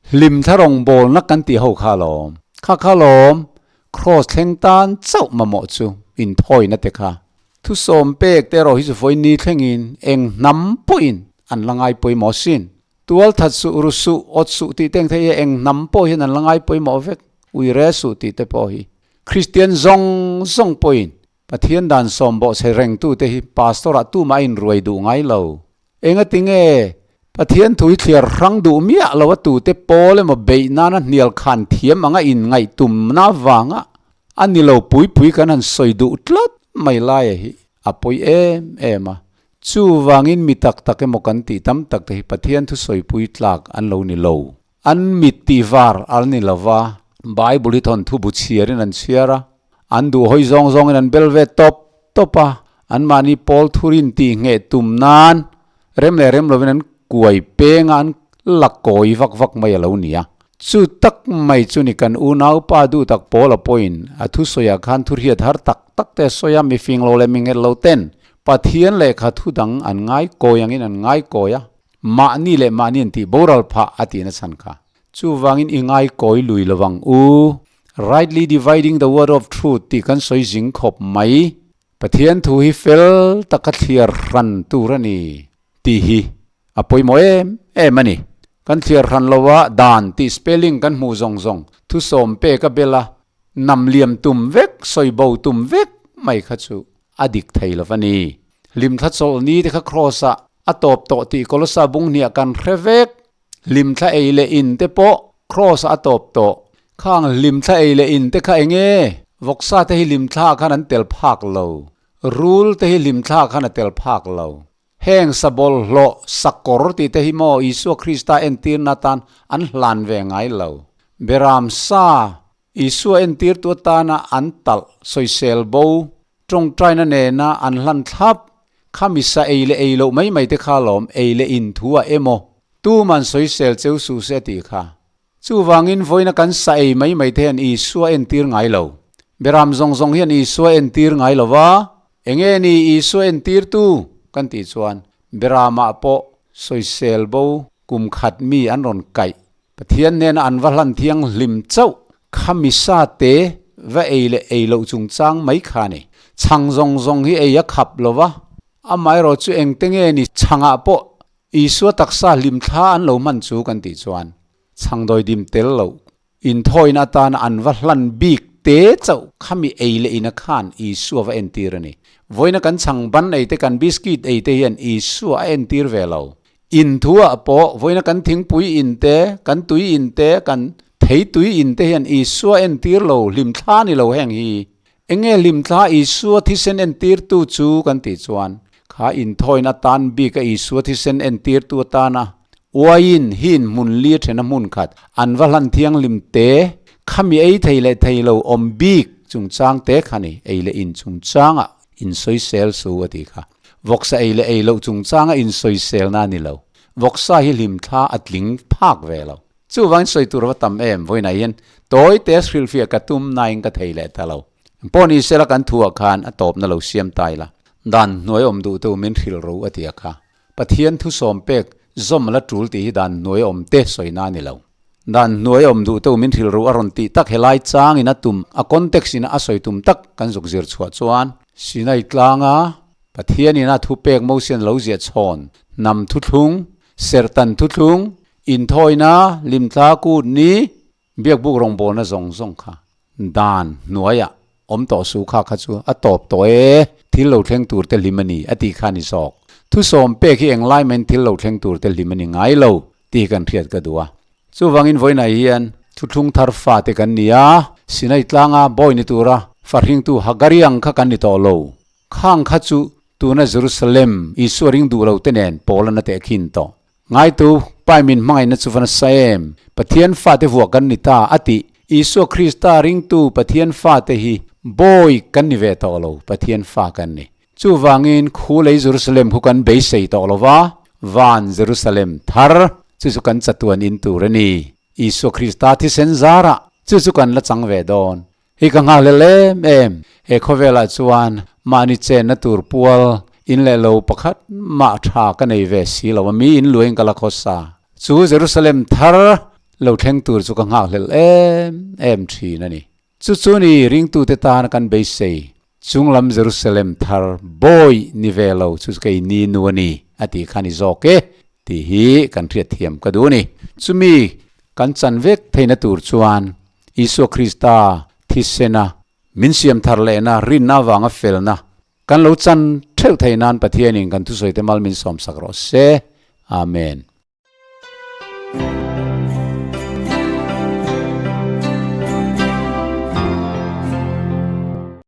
hlim thla rawngbawlna kan tih ho kha alawm. Kha kha alawm, Kraws thleng tan chauh mamawh chu inthawina te kha. Thusawm pek te erawh hi chu vawi ni thlengin eng hnam pawhin an la ngai pawimawh sin. Tual that suh, ru suh, awt suh tih te ang thei hi eng hnam pawh hian an la ngai pawimawh vek, ui re suh tih te pawh hi. Kristian zawng zawng pawhin Pathian dan sawm bawhchhe rengtute hi pastor-ah tumah a inruai duh ngai lo. Engatinge Pathian thu hi thliar hrang duh miah lo a tute pawl emaw beih nana hnial khan thiam anga inngaihtumna avanga a ni lo pui pui kan han sawi duh tlat mai laia hi a pawi em em a. Chuvangin mi tak tak emaw kan tih tam tak te hi Pathian thu sawipui tlak an lo ni lo. An mit tih var al ni lo va, Bible hi thawnthu bu chhiarin an chhiar a, an duh hawi zawng zawngin an bel ve tawp tawp a, anmahni pawl thurin tih ngheh tum nan rem leh rem lovin an kuai peng a, an la kawi vak vak mai a lo ni a. Chu tak mai chu ni kan unaupa duh tak Paula pawhin a thusawiah khan thurhiat har tak tak te a sawi a, mifing lo leh minghet lo ten Pathian lehkha thu dang an ngai kawi angin an ngai kawi a, Mahni leh mahni an tih boral phah a tihna chhan kha. Chuvangin i ngai kawi lui lo vang u. Rightly dividing the word of truth tih kan sawi zing khawp mai. Pathian thu hi fel taka thliar hran tur a ni tih hi a pawimawh em em a ni. Kan thliar hran lo a, dan tih spelling kan hmuh zawng zawng thusawm pek a bel a, nam liam tum vek, sawi bo tum vek mai kha chu a dik thei lo a ni. Hlimthla chawlh ni te kha kraws ah a tawp tawh tih Kolosa bung hniah kan hre vek. Hlimthla ei leh in te pawh kraws ah a tawp tawh. Khang hlimthla ei leh in te kha eng nge? Vawksa te hi hlimthla ah khan an tel phak lo. Rul te hi hlimthla ah khan a tel phak lo. Heng sabawlhhlawh sakawr tih te hi maw Isua Krista entirna atan an hlan ve ngai lo. Beram sa Isua entirtu atana an talh sawisel bo tawngtaina nena an hlan thlap kha misa ei leh ei loh mai mai te kha lawm ei leh in thu ah emaw tuman sawisel cheu suh se a tih kha. Chuvangin vawiina kan sa ei mai mai te hian Isua entir ngai lo. Beram zawng zawng hian Isua entir ngai lo va, enge ni Isua entirtu kan tih chuan Beramah pawh sawisel bo kum khat mi an rawn kaih Pathian hnena an va hlan thianghlim chauh kha misa te va ei leh ei loh chungchang mai kha a ni. Chhang zawng zawng hi ei a khap lo va, amaherawh chu engte nge ni chhangah pawh Isua taksa hlimthla an lo hman chu kan tih chuan chhangdawi dim tel loh inthawina atana an va hlan bik te chauh kha mi ei leh ina khan Isua va entir a ni. Vawiina kan chhang ban ei te kan biscuit ei te hian Isua a entir ve lo. In thuah pawh vawiina kan thingpui in te, kan tui in te, kan thei tui in te hian Isua entir lo, hlimthla ni lo heng hi. Enge hlimthla Isua thisen entirtu chu kan tih chuan, kha inthawina atan bika Isua thisen entirtu atana uaiin hin hmun li a thena hmun khat an va hlan thianghlim te, khami ei thei leh thei lo awm bik chungchang te kha ni, ei leh in chungchangah insawisel su a tih kha. Vawksa ei leh ei loh chungchanga insawiselna a ni lo. Vawksa hi hlimthla a tling phak ve lo. Chuvangin sawi tur va tam em, vawiinah hian tawi te hrilhfiah ka tum nain ka thei leh ta lo. Pawh ni sela kan thuah khan a tawpna lo siam ta ila. Dan hnuai awm duh tu min hrilh ro a ti a kha. Pathian thusawm pek zawm la tul tih hi dan hnuai awm te sawina a ni lo. Dan hnuai awm duh tu min hrilh ro a rawn tih tak helai changin a tum, a context in a sawi tum tak kan zuk zir chhuah chuan Sinai tlanga Pathian in a thupek Mosian lo ziah chhawn hnam thuthlung, serhtan thuthlung, inthawina, limthla kut ni, Biakbuk rawngbawlna zawng zawng kha dan hnuaiah awm tawh suh kha kha chu a tawp tawh e, thil lo thleng tur te hlim a ni a tih kha a ni zawk. Thusawm pek hi englai maiin thil lo thleng tur te hlim a ni ngai lo tih kan hriat ka duh a. Chuvangin vawiinah hian thuthlung thar fate kan ni a, Sinai tlanga bawi ni tura fahringtu Hagari ang kha kan ni tawh lo. Khang kha chu tuna Jerusalem Isua ring duh lo te nen pawl an a tehkhin tawh. Ngaitu, Pai min hmangaihna chu va nasa em? Pathian fate vuah kan ni ta, a ti. Isua Krista ringtu Pathian fate hi bawi kan ni ve tawh lo, Pathian fa kan ni. Chuvangin khu lei Jerusalem khu kan beisei tawh lo va, van Jerusalem thar chu chu kan chatuan in tur a ni. Isua Krista thisen zarah chu chu kan la chang ve dawn. Hi ka nghakhlel em em, he khawvelah chuan mahni chenna tur pual in leh lo pakhat mah tha ka nei ve si lo a, mi in luain ka la khawsa. Chu Jerusalem thar lo thleng tur chu ka nghakhlel em em thin a ni. Chu chu ni ringtute tana kan beisei. Chunglam Jerusalem thar bawi ni ve lo chu kei ni nu a ni a tih kha ni zawk e tih hi kan hriat thiam ka duh a ni. Chumi kan chan vek theihna tur chuan Isua Krista thisena min siam thar lehna rinna avanga felna kan lo chan theuh theih nan Pathianin kan thusawite mal min sawmsak rawh se. Amen.